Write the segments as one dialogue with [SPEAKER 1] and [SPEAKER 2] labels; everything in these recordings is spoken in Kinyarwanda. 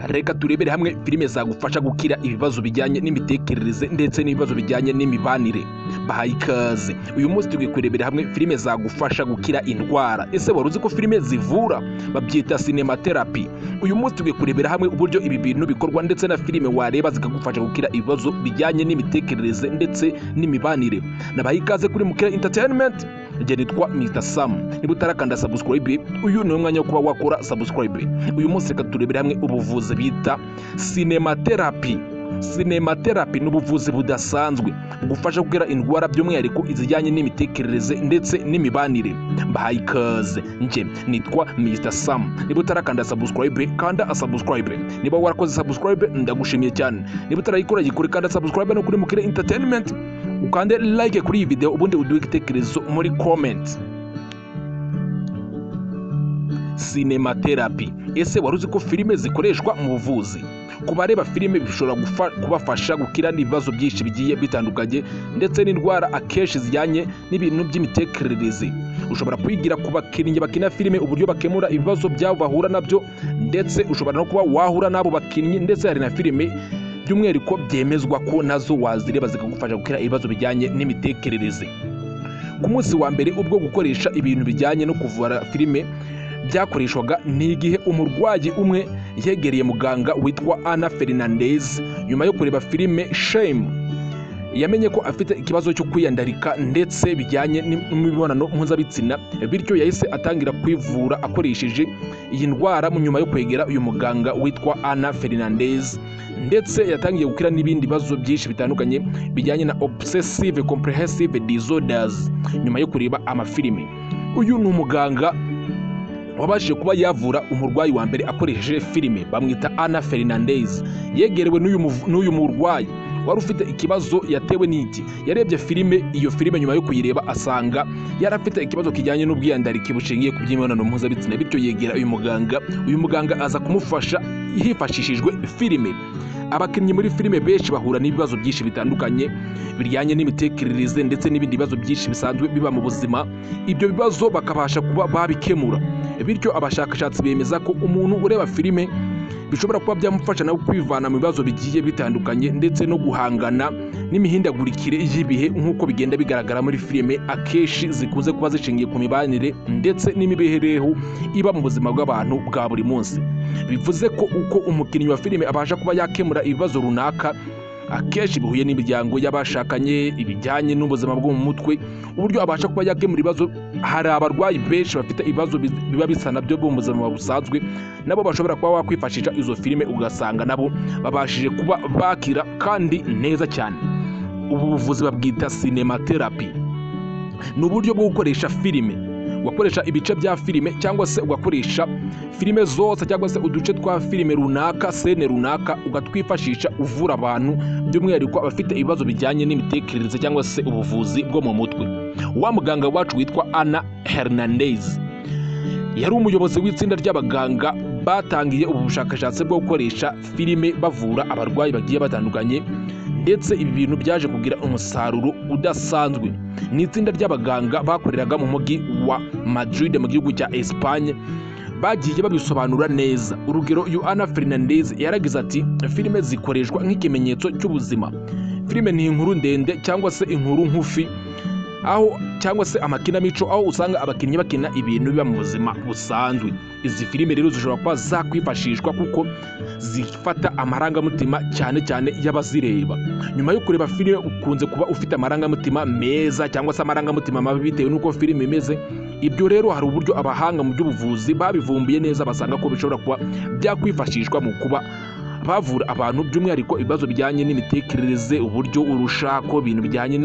[SPEAKER 1] Reka turebere hamwe filime zagufasha gukira ibibazo bijyanye n'imitekerereze ndetse n'ibibazo bijyanye n'imibanire. Bahaye ikaze. Uyu munsi tugiye kurebera hamwe filime zagufasha gukira indwara. Ese wari uzi ko filime zivura? Babyita cinema therapy. Uyu munsi tugiye kurebera hamwe uburyo ibi bintu bikorwa ndetse na filime wareba zikagufasha gukira ibibazo bijyanye n'imitekerereze ndetse n'imibanire. Nabahaye ikaze kuri Mukira Entertainment. Njye nitwa Mr Sam. Niba utarakanda subscribe, uyu ni umwanya wo kuba wakora subscribe. Uyu munsi reka turebere hamwe ubuvuzi bita cinema therapy. Cinema therapy ni ubuvuzi budasanzwe bugufasha gukira indwara by'umwihariko izijyanye n'imitekerereze ndetse n'imibanire. Mbahaye ikaze. Njye nitwa Mr Sam. Niba utarakanda subscribe, kanda subscribe. Niba warakoze subscribe, ndagushimiye cyane. Niba utarayikora, yikore, kanda subscribe no kuri Mukire Entertainment. Ukande like kuri iyi video, ubundi uduhe igitekerezo muri comment. Cinema therapy. Ese wari uzi ko filime zikoreshwa mu buvuzi? Ku bareba filime bishobora kubafasha gukira n'ibibazo byinshi bigiye bitandukanye ndetse n'indwara akenshi zijyanye n'ibintu by'imitekerereze. Ushobora kwigira ku bakinnyi bakina filime uburyo bakemura ibibazo byabo bahura nabyo, ndetse ushobora no kuba wahura n'abo bakinnyi, ndetse hari na filime by'umwihariko byemezwa ko nazo wazireba zikagufasha gukira ibibazo bijyanye n'imitekerereze. Ku munsi wa mbere ubwo gukoresha ibintu bijyanye no kuvura filime byakoreshwaga ni igihe umurwayi umwe yegereye muganga witwa Ana Fernandez nyuma yo kureba filime Shame. Yamenye ko afite ikibazo cyo kwiyandarika ndetse bijyanye n'imibonano mpuzabitsina, bityo yahise atangira kwivura akoresheje iyi ndwara nyuma yo kwegera uyu muganga witwa Ana Fernandez, ndetse yatangiye gukira n'ibindi bibazo byinshi bitandukanye bijyanye na obsessive compulsive disorders nyuma yo kureba amafilime. Uyu ni umuganga wabashije kuba yavura umurwayi wa mbere akoresheje filime, bamwita Ana Fernandez. Yegerewe n'uyu murwayi wari ufite ikibazo yatewe n'iki? Yarebye filime, iyo filime nyuma yo kuyireba asanga yari afite ikibazo kijyanye n'ubwiyandarike bushingiye ku by'imibonano mpuzabitsina, bityo yegera uyu muganga. Uyu muganga aza kumufasha hifashishijwe filime. Abakinnyi muri filime benshi bahura n'ibibazo byinshi bitandukanye bijyanye n'imitekerereze ndetse n'ibindi bibazo byinshi bisanzwe biba mu buzima, ibyo bibazo bakabasha kuba babikemura. Bityo abashakashatsi bemeza ko umuntu ureba filime bishobora kuba byamufasha nawe kwivana mu bibazo bigiye bitandukanye ndetse no guhangana n'imihindagurikire y'ibihe nk'uko bigenda bigaragara muri filime akenshi zikunze kuba zishingiye ku mibanire ndetse n'imibereho iba mu buzima bw'abantu bwa buri munsi. Bivuze ko uko umukinnyi wa filime abasha kuba yakemura ibibazo runaka akenshi bihuye n'imiryango y'abashakanye, ibijyanye n'ubuzima bwo mu mutwe, uburyo abasha kuba yakemura ibibazo. Hari abarwayi benshi bafite ibibazo biba bisa nabyo mu buzima busanzwe, nabo bashobora kuba wakwifashisha izo filime ugasanga nabo babashije kuba bakira kandi neza cyane. Ubu buvuzi babwita cinema therapy. Ni uburyo bwo gukoresha filime, ugakoresha ibice bya filime cyangwa se ugakoresha filime zose cyangwa se uduce twa filime runaka, scene runaka, ugatwifashisha uvura abantu by'umwihariko abafite ibibazo bijyanye n'imitekerereze cyangwa se ubuvuzi bwo mu mutwe. Wa muganga wacu witwa Ana Hernandez yari umuyobozi w'itsinda ry'abaganga batangiye ubu bushakashatsi bwo gukoresha filime bavura abarwayi bagiye batandukanye, ndetse ibi bintu byaje kugira umusaruro udasanzwe. Ni itsinda ry'abaganga bakoreraga mu mujyi wa Madrid mu gihugu cya Espagne, bagiye babisobanura neza. Urugero, Ana Fernandez yaragize ati: "Filime zikoreshwa nk'ikimenyetso cy'ubuzima. Filime ni inkuru ndende cyangwa se inkuru ngufi, aho cyangwa se amakinamico, aho usanga abakinnyi bakina ibintu biba mu buzima busanzwe. Izi filime rero zishobora kuba zakwifashishwa kuko zifata amarangamutima cyane cyane y'abazireba. Nyuma yo kureba filime ukunze kuba ufite amarangamutima meza cyangwa se amarangamutima mabi bitewe n'uko filime imeze. Ibyo rero hari uburyo abahanga mu by'ubuvuzi babivumbuye neza, basanga ko bishobora kuba byakwifashishwa mu kuba bavura abantu by'umwihariko ibibazo bijyanye n'imitekerereze, uburyo urushako, ibintu bijyanye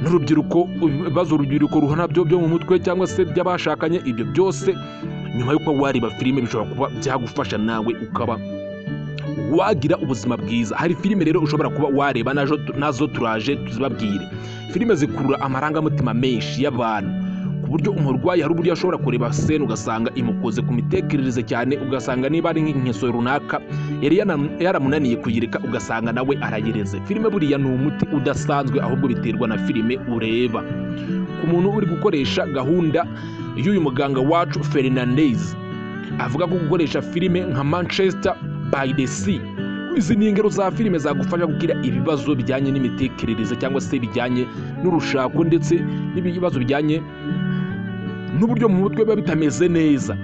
[SPEAKER 1] n'urubyiruko, ibibazo urubyiruko ruhura nabyo byo mu mutwe cyangwa se by'abashakanye. Ibyo byose nyuma yo kuba wareba filime bishobora kuba byagufasha nawe ukaba wagira ubuzima bwiza. Hari filime rero ushobora kuba wareba, nazo turaje tuzibabwire. Filime zikurura amarangamutima menshi y'abantu ku buryo umurwayi hari uburyo ashobora kureba scene ugasanga imukoze ku mitekerereze cyane, ugasanga niba ari nk'ingeso runaka yari yaramunaniye kuyireka, ugasanga nawe arayireze. Filime buriya ni umuti udasanzwe, ahubwo biterwa na filime ureba. Ku muntu uri gukoresha gahunda y'uyu muganga wacu Fernandez, avuga ko gukoresha filime nka Manchester by the Sea. Izi ni ingero za filime zagufasha gukira ibibazo bijyanye n'imitekerereze cyangwa se bijyanye n'urushako, ndetse n'ibibazo bijyanye n'uburyo mu mutwe biba bitameze neza.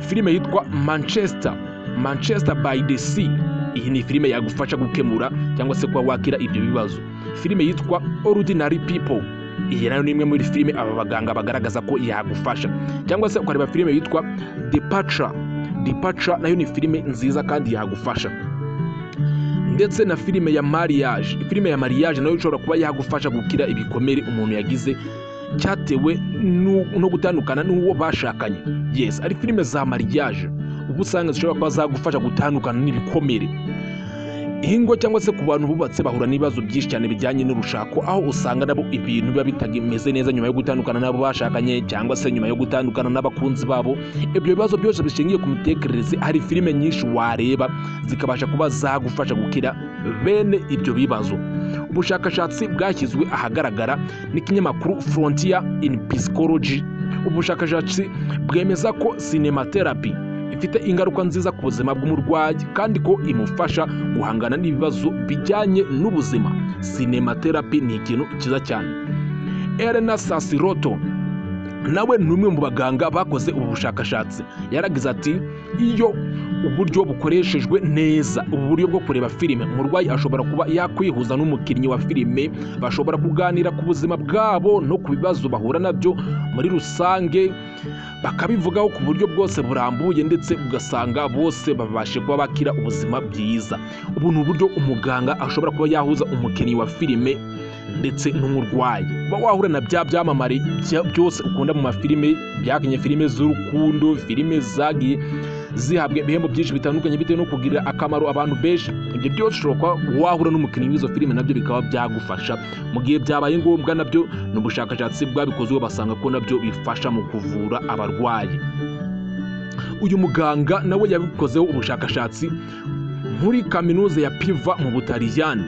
[SPEAKER 1] Filime yitwa Manchester by the Sea, iyi ni filime yagufasha gukemura cyangwa se kuba wakira ibyo bibazo. Filime yitwa Ordinary People, iyi nayo ni imwe muri filime aba baganga bagaragaza ko yagufasha. Cyangwa se ukareba filime yitwa Departure. Departure nayo ni filime nziza kandi yagufasha. Ndetse na filime ya Mariage, filime ya Mariage nayo ishobora kuba yagufasha gukira ibikomere umuntu yagize cyatewe no gutandukana n'uwo bashakanye. Yes, ari filime za mariage uba usanga zishobora kuba zagufasha gutandukana n'ibikomere. Ingo cyangwa se ku bantu bubatse bahura n'ibibazo byinshi cyane bijyanye n'urushako, aho usanga nabo ibintu biba bitameze neza nyuma yo gutandukana n'abo bashakanye cyangwa se nyuma yo gutandukana n'abakunzi babo. Ibyo bibazo byose bishingiye ku mitekerereze, hari filime nyinshi wareba zikabasha kuba zagufasha gukira bene ibyo bibazo. Ubushakashatsi bwashyizwe ahagaragara n'ikinyamakuru Frontier in Psychology, ubushakashatsi bwemeza ko cinematherapy ifite ingaruka nziza ku buzima bw'umurwayi kandi ko imufasha guhangana n'ibibazo bijyanye n'ubuzima. Cinematherapy ni ikintu cyiza cyane. Elena Sasiroto nawe ni umwe mu baganga bakoze ubu bushakashatsi. Yaragize ati: "Iyo uburyo bukoreshejwe neza, ubu buryo bwo kureba filime, umurwayi ashobora kuba yakwihuza n'umukinnyi wa filime, bashobora kuganira ku buzima bwabo no ku bibazo bahura nabyo muri rusange, bakabivugaho ku buryo bwose burambuye, ndetse ugasanga bose babashe kuba bakira ubuzima bwiza." Ubu ni uburyo umuganga ashobora kuba yahuza umukinnyi wa filime ndetse n'umurwayi. Uba wahura na bya byamamare byose ukunda mu mafilime, byakinye filime z'urukundo, filime zagiye zihabwa ibihembo byinshi bitandukanye bitewe no kugirira akamaro abantu benshi. Ibyo byose ushobora kuba wahura n'umukinnyi w'izo filime, nabyo bikaba byagufasha mu gihe byabaye ngombwa. Nabyo ni ubushakashatsi bwabikozweho, basanga ko nabyo bifasha mu kuvura abarwayi. Uyu muganga nawe yabikozeho ubushakashatsi muri kaminuza ya Piva mu Butaliyani,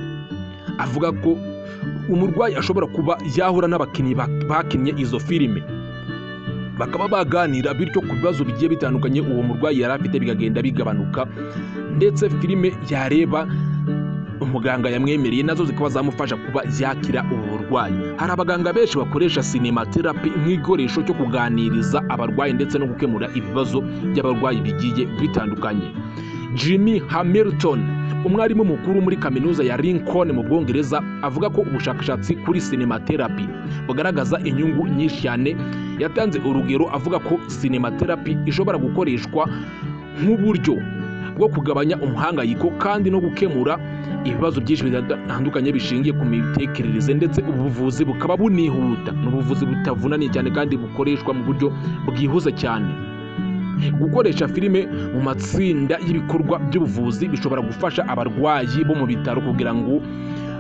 [SPEAKER 1] avuga ko umurwayi ashobora kuba yahura n'abakinnyi bakinnye izo filime, bakaba baganira, bityo ku bibazo bigiye bitandukanye uwo murwayi yari afite bikagenda bigabanuka, ndetse filime yareba umuganga yamwemereye nazo zikaba zamufasha kuba yakira ubu burwayi. Hari abaganga benshi bakoresha cinematherapy nk'igikoresho cyo kuganiriza abarwayi ndetse no gukemura ibibazo by'abarwayi bigiye bitandukanye. Jimmy Hamilton, umwarimu mukuru muri kaminuza ya Lincoln mu Bwongereza, avuga ko ubushakashatsi kuri cinematherapy bugaragaza inyungu nyinshi cyane. Yatanze urugero avuga ko cinematherapy ishobora gukoreshwa nk'uburyo bwo kugabanya umuhangayiko kandi no gukemura ibibazo byinshi bitandukanye bishingiye ku mitekerereze, ndetse ubuvuzi bukaba bunihuta. Ni ubuvuzi butavunanye cyane kandi bukoreshwa mu buryo bwihuse cyane. Gukoresha filime mu matsinda y'ibikorwa by'ubuvuzi bishobora gufasha abarwayi bo mu bitaro kugira ngo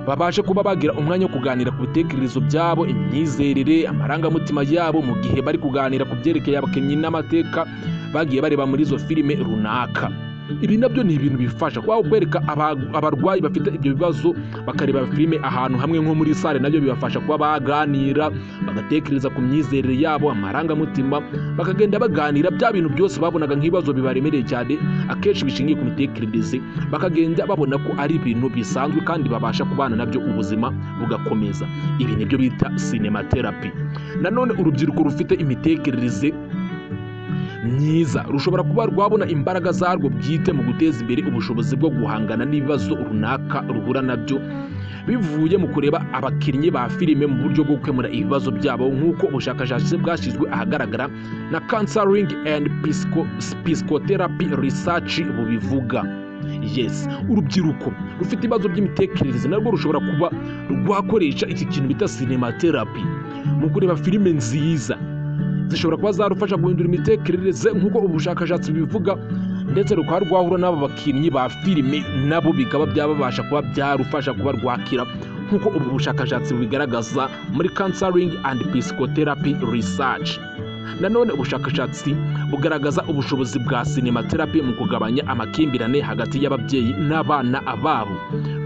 [SPEAKER 1] babashe kuba bagira umwanya wo kuganira ku bitekerezo byabo, imyizerere, amarangamutima yabo, mu gihe bari kuganira ku byerekeye abakinnyi n'amateka bagiye bareba muri izo filime runaka. Ibi nabyo ni ibintu bifasha kuba kwereka abarwayi bafite ibyo bibazo, bakareba filime ahantu hamwe nko muri salle, nabyo bibafasha kuba baganira, bagatekereza ku myizerere yabo, amarangamutima, bakagenda baganira bya bintu byose babonaga nk'ibibazo bibaremereye cyane, akenshi bishingiye ku mitekerereze, bakagenda babona ko ari ibintu bisanzwe kandi babasha kubana nabyo, ubuzima bugakomeza. Ibi nibyo bita cinematherapy. Nanone urubyiruko rufite imitekerereze myiza rushobora kuba rwabona imbaraga zarwo bwite mu guteza imbere ubushobozi bwo guhangana n'ibibazo runaka ruhura nabyo, bivuye mu kureba abakinnyi ba filime mu buryo bwo gukemura ibibazo byabo, nk'uko ubushakashatsi bwashyizwe ahagaragara na Counseling and Psychotherapy Research bubivuga. Yes, urubyiruko rufite ibibazo by'imitekerereze narwo rushobora kuba rwakoresha iki kintu bita cinematherapy mu kureba filime nziza zishobora kuba zarufasha guhindura imitekerereze, nk'uko ubushakashatsi bubivuga, ndetse rukaba rwahura n'aba bakinnyi ba filime, nabo bikaba byababasha kuba byarufasha kuba rwakira, nk'uko ubu bushakashatsi bubigaragaza muri Counseling and Psychotherapy Research. Nanone ubushakashatsi bugaragaza ubushobozi bwa cinematherapy mu kugabanya amakimbirane hagati y'ababyeyi n'abana babo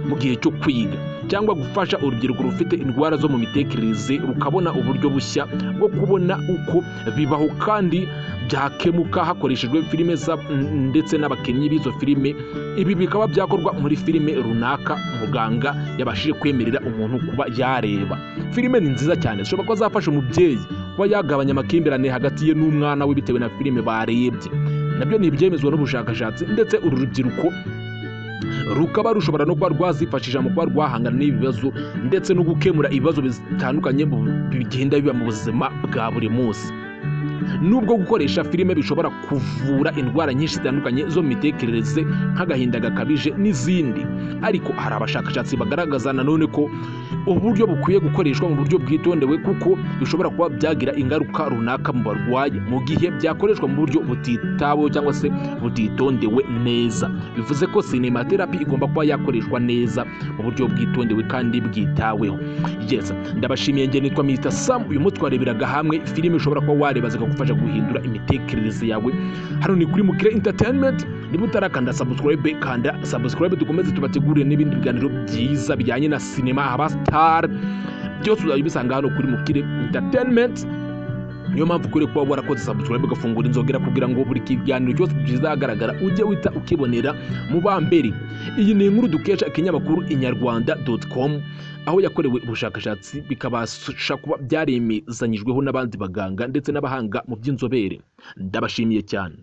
[SPEAKER 1] mu gihe cyo kwiga. Cyangwa gufasha urubyiruko rufite indwara zo mu mitekerereze rukabona uburyo bushya bwo kubona uko bibaho kandi byakemuka hakoreshejwe filime ndetse n'abakinnyi b'izo filime. Ibi bikaba byakorwa muri filime runaka muganga yabashije kwemerera umuntu kuba yareba. Filime ni nziza cyane, zishobora kuba zafasha umubyeyi kuba yagabanya amakimbirane hagati ye n'umwana we bitewe na filime barebye. Nabyo ni ibyemezwa n'ubushakashatsi, ndetse uru rubyiruko rukaba rushobora no kuba rwazifashisha mu kuba rwahangana n'ibibazo ndetse no gukemura ibibazo bitandukanye bigenda biba mu buzima bwa buri munsi. Nubwo gukoresha filime bishobora kuvura indwara nyinshi zitandukanye zo mu mitekerereze nk'agahinda gakabije n'izindi, ariko hari abashakashatsi bagaragaza nanone ko uburyo bukwiye gukoreshwa mu buryo bwitondewe, kuko bishobora kuba byagira ingaruka runaka mu barwayi mu gihe byakoreshwa mu buryo butitaweho cyangwa se butitondewe neza. Bivuze ko cinema therapy igomba kuba yakoreshwa neza mu buryo bwitondewe kandi bwitaweho. Yes, ndabashimiye. Njye nitwa Mr Sam. Uyu munsi twareberaga hamwe filime ushobora kuba wareba zikagufasha guhindura imitekerereze yawe. Hano ni kuri Mukire Entertainment. Niba utarakanda subscribe, kanda subscribe, dukomeze tubategurire n'ibindi biganiro byiza bijyanye na sinema, aba star, byose uzajya ubisanga hano kuri Mukire Entertainment. Niyo mpamvu ukwiriye kuba warakoze subscribe, ugafungura inzogera, kugira ngo buri kiganiro cyose kizagaragara ujye uhita ukibonera mu ba mbere. Iyi ni inkuru dukesha ikinyamakuru inyarwanda.com, aho yakorewe ubushakashatsi bikabasha kuba byaremezanyijweho n'abandi baganga ndetse n'abahanga mu by'inzobere. Ndabashimiye cyane.